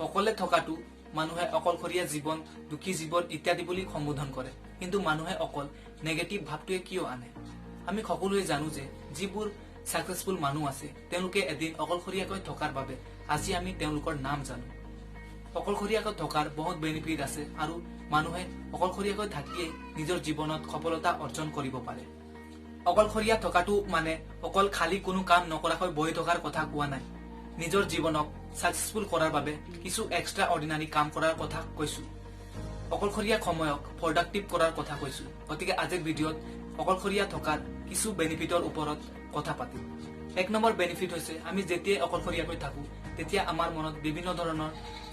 অকলে থকাটো মানুহে অকলশৰীয়া জীৱন, দুখী জীৱন ইত্যাদি বুলি সম্বোধন কৰে। কিন্তু মানুহে অকল নেগেটিভ ভাৱটোৱে কিয় আনে? আমি সকলোৱে জানো যে যিবোৰ ছাকচেছফুল মানুহ আছে, তেওঁলোকে এদিন অকলশৰীয়াকৈ থকাৰ বাবে আজি আমি তেওঁলোকৰ নাম জানো। অকলশৰীয়াকৈ থকাৰ বহুত বেনিফিট আছে আৰু মানুহে অকলশৰীয়াকৈ থাকিয়েই নিজৰ জীৱনত সফলতা অৰ্জন কৰিব পাৰে। অকলশৰীয়া থকাটো মানে অকল খালী কোনো কাম নকৰাকৈ বহি থকাৰ কথা কোৱা নাই। নিজৰ জীৱনক ছাকচেছফুল কৰাৰ বাবে কিছু এক্সট্ৰা অৰ্ডিনাৰী কাম কৰাৰ কথা কৈছো। অকলশৰীয়া সময়ক প্ৰডাক্টিভ কৰাৰ কথা কৈছো। গতিকে আজিৰ ভিডিঅ'ত অকলশৰীয়া থকাৰ কিছু বেনিফিটৰ ওপৰত কথা পাতিম। 1 নম্বৰ বেনিফিট হৈছে, আমি যেতিয়াই অকলশৰীয়াকৈ থাকো, তেতিয়া আমাৰ মনত বিভিন্ন ধৰণৰ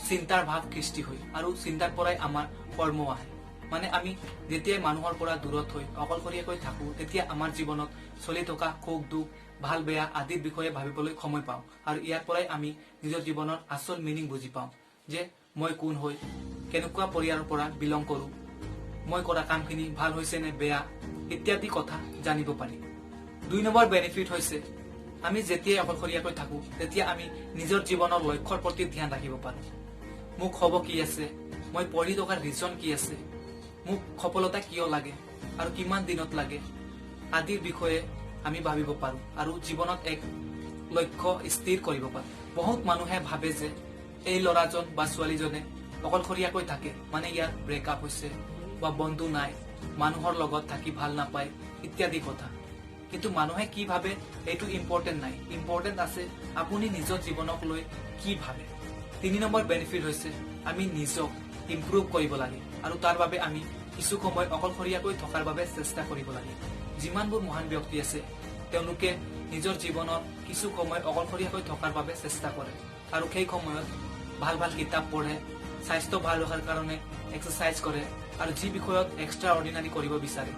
চিন্তাৰ ভাৱ সৃষ্টি হয় আৰু চিন্তাৰ পৰাই আমাৰ কৰ্ম আহে। মানে আমি যেতিয়াই মানুহৰ পৰা দূৰত হৈ অকলশৰীয়াকৈ থাকো, তেতিয়া আমাৰ জীৱনত চলি থকা সুখ দুখ, ভাল বেয়া আদিৰ বিষয়ে ভাবিবলৈ সময় পাওঁ আৰু ইয়াৰ পৰাই আমি নিজৰ জীৱনৰ আচল মিনিং বুজি পাওঁ যে মই কোন হৈ, কেনেকুৱা পৰিয়ালৰ পৰা বিলং কৰো, মই কৰা কামখিনি ভাল হৈছে নে বেয়া ইত্যাদি কথা জানিব পাৰি। 2 নম্বৰ বেনিফিট হৈছে, আমি যেতিয়াই অকলশৰীয়াকৈ থাকো, তেতিয়া আমি নিজৰ জীৱনৰ লক্ষ্যৰ প্ৰতি ধ্যান ৰাখিব পাৰো। মোক হ'ব কি আছে, মই পঢ়ি থকাৰ ৰিজন কি আছে, মোক সফলতা কিয় লাগে আৰু কিমান দিনত লাগে আদিৰ বিষয়ে আমি ভাবিব পাৰো আৰু জীৱনত এক লক্ষ্য স্থিৰ কৰিব পাৰো। বহুত মানুহে ভাবে যে এই ল'ৰাজন বা ছোৱালীজনে অকলশৰীয়াকৈ থাকে মানে ইয়াৰ ব্ৰেকআপ হৈছে বা বন্ধু নাই, মানুহৰ লগত থাকি ভাল নাপায় ইত্যাদি কথা। কিন্তু মানুহে কি ভাবে এইটো ইম্পৰ্টেণ্ট নাই। ইম্পৰ্টেণ্ট আছে আপুনি নিজৰ জীৱনক লৈ কি ভাবে। 3 নম্বৰ বেনিফিট হৈছে, আমি নিজক ইম্প্ৰুভ কৰিব লাগে আৰু তাৰ বাবে আমি কিছু সময় অকলশৰীয়াকৈ থকাৰ বাবে চেষ্টা কৰিব লাগে। যিমানবোৰ মহান ব্যক্তি আছে, তেওঁলোকে নিজৰ জীৱনত কিছু সময় অকলশৰীয়াকৈ থকাৰ বাবে চেষ্টা কৰে আৰু সেই সময়ত ভাল ভাল কিতাপ পঢ়ে, স্বাস্থ্য ভাল ৰখাৰ কাৰণে এক্সাৰচাইজ কৰে আৰু যি বিষয়ত এক্সট্ৰা অৰ্ডিনাৰী কৰিব বিচাৰে,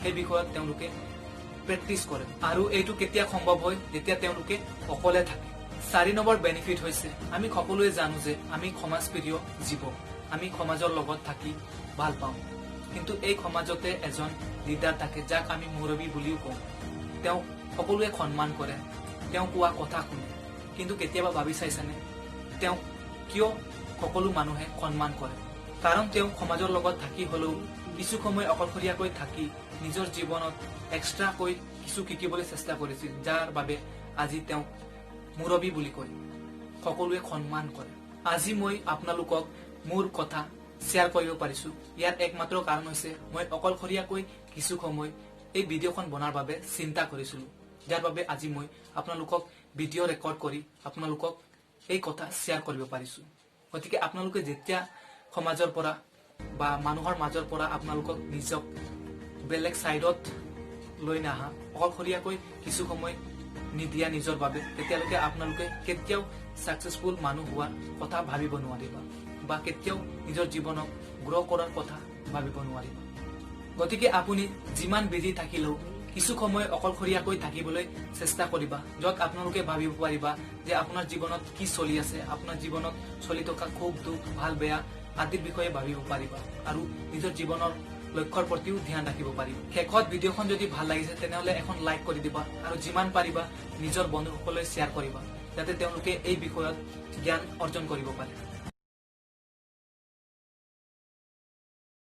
সেই বিষয়ত তেওঁলোকে প্ৰেক্টিচ কৰে। আৰু এইটো কেতিয়া সম্ভৱ হয়? যেতিয়া তেওঁলোকে অকলে থাকে। 4 নম্বৰ বেনিফিট হৈছে, আমি সকলোৱে জানো যে আমি সমাজপ্ৰিয় জীৱ। আমি সমাজৰ লগত থাকি ভাল পাওঁ। কিন্তু এই সমাজতে এজন লিডাৰ থাকে, যাক আমি মুৰব্বী বুলিও কওঁ। তেওঁক সকলোৱে সন্মান কৰে, তেওঁ কোৱা কথা শুনে। কিন্তু কেতিয়াবা ভাবি চাইছেনে, তেওঁক কিয় সকলো মানুহে সন্মান কৰে? কাৰণ তেওঁ সমাজৰ লগত থাকি হলেও কিছু সময় অকলশৰীয়াকৈ থাকি নিজৰ জীৱনত এক্সট্ৰাকৈ কিছু শিকিবলৈ চেষ্টা কৰিছিল, যাৰ বাবে আজি তেওঁক মুৰব্বী বুলি কয়, সকলোৱে সন্মান কৰে। আজি মই আপোনালোকক মোৰ কথা শ্বেয়াৰ কৰিব পাৰিছো, ইয়াৰ একমাত্ৰ কাৰণ হৈছে মই অকলশৰীয়াকৈ কিছু সময় এই ভিডিঅ'খন বনোৱাৰ বাবে চিন্তা কৰিছিলো, যাৰ বাবে আজি মই আপোনালোকক ভিডিঅ' ৰেকৰ্ড কৰি আপোনালোকক এই কথা শ্বেয়াৰ কৰিব পাৰিছো। গতিকে আপোনালোকে যেতিয়া সমাজৰ পৰা বা মানুহৰ মাজৰ পৰা আপোনালোকক নিজক বেলেগ চাইডত লৈ নাহা, অকলশৰীয়াকৈ কিছু সময় নিদিয়া নিজৰ বাবে, তেতিয়ালৈকে আপোনালোকে কেতিয়াও ছাকচেছফুল মানুহ হোৱাৰ কথা ভাবিব নোৱাৰিবা বা কেতিয়াও নিজৰ জীৱনক গ্ৰ' কৰাৰ কথা ভাবিব নোৱাৰিবা। গতিকে আপুনি যিমান বিজি থাকিলেও কিছু সময় অকলশৰীয়াকৈ থাকিবলৈ চেষ্টা কৰিবা, য'ত আপোনালোকে ভাবিব পাৰিবা যে আপোনাৰ জীৱনত কি চলি আছে, আপোনাৰ জীৱনত চলি থকা সুখ দুখ, ভাল বেয়া আদিৰ বিষয়ে ভাবিব পাৰিবা আৰু নিজৰ জীৱনৰ লক্ষ্যৰ প্ৰতিও ধ্যান ৰাখিব পাৰিবা। শেষত ভিডিঅ'খন যদি ভাল লাগিছে, তেনেহ'লে এখন লাইক কৰি দিবা আৰু যিমান পাৰিবা নিজৰ বন্ধুসকললৈ শ্বেয়াৰ কৰিবা, যাতে তেওঁলোকে এই বিষয়ত জ্ঞান অৰ্জন কৰিব পাৰে।